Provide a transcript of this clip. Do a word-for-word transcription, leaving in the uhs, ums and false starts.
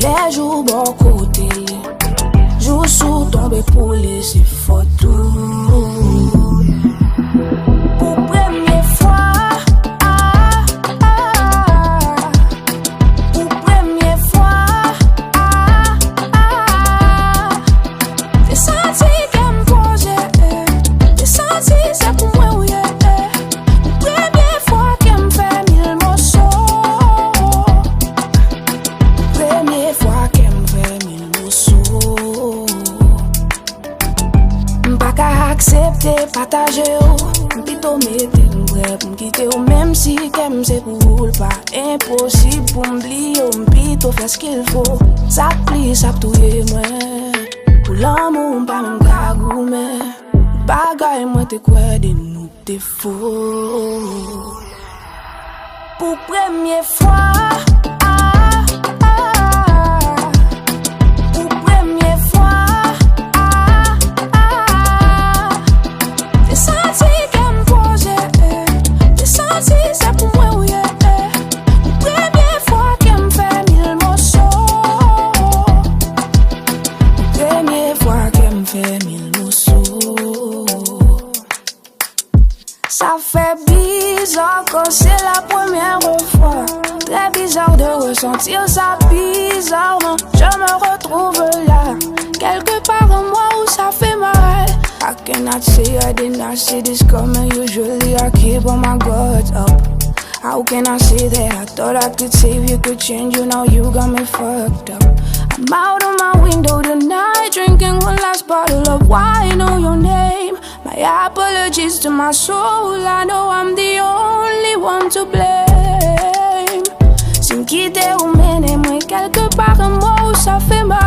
Lè jou bò kote l, jou sou tonbe pou li se fòt ou. Pou premye fwa, ah, ah, ah. Pou premye fwa, ah, ah, ah. Te santi kè m poze, eh. Te santi se pou mwen ou ye, eh. Pou premye fwa kè m fè mil moso. Premye fwa kè m fè mil moso. M pa ka aksepte pataje w. M pito mete m prè pou m kite w, menm si kè m se pou ou l pa enposib pou m bliye w. M pito fè ce qu'il faut. Sa k plis ap touye mwen. Pou lanmou m pa menm ka goumen. Bagay mwen te kwè de nou te fo. Pou premye fwa, ah, ah, ah. Pou premye fwa, ah, ah, ah. Te santi kè m poze, eh. Te santi se pou mwen ou ye, eh. Pou premye fwa kè m fè mil moso. Pou premye fwa kè m fè mil moso. Ça fait bizarre quand c'est la première fois. Très bizarre de ressentir ça bizarrement. Je me retrouve là, quelque part en moi où ça fait mal. I cannot say I did not see this coming. Usually I keep all my guards up. How can I say that I thought I could save you, could change you? Now you got me fucked up. I'm out on my window tonight, drinking one last bottle of wine on your name. My apologies to my soul, I know I'm the only one to blame. Si m kite ou mennen mwen kèlke pa, mò ou sa fè mal.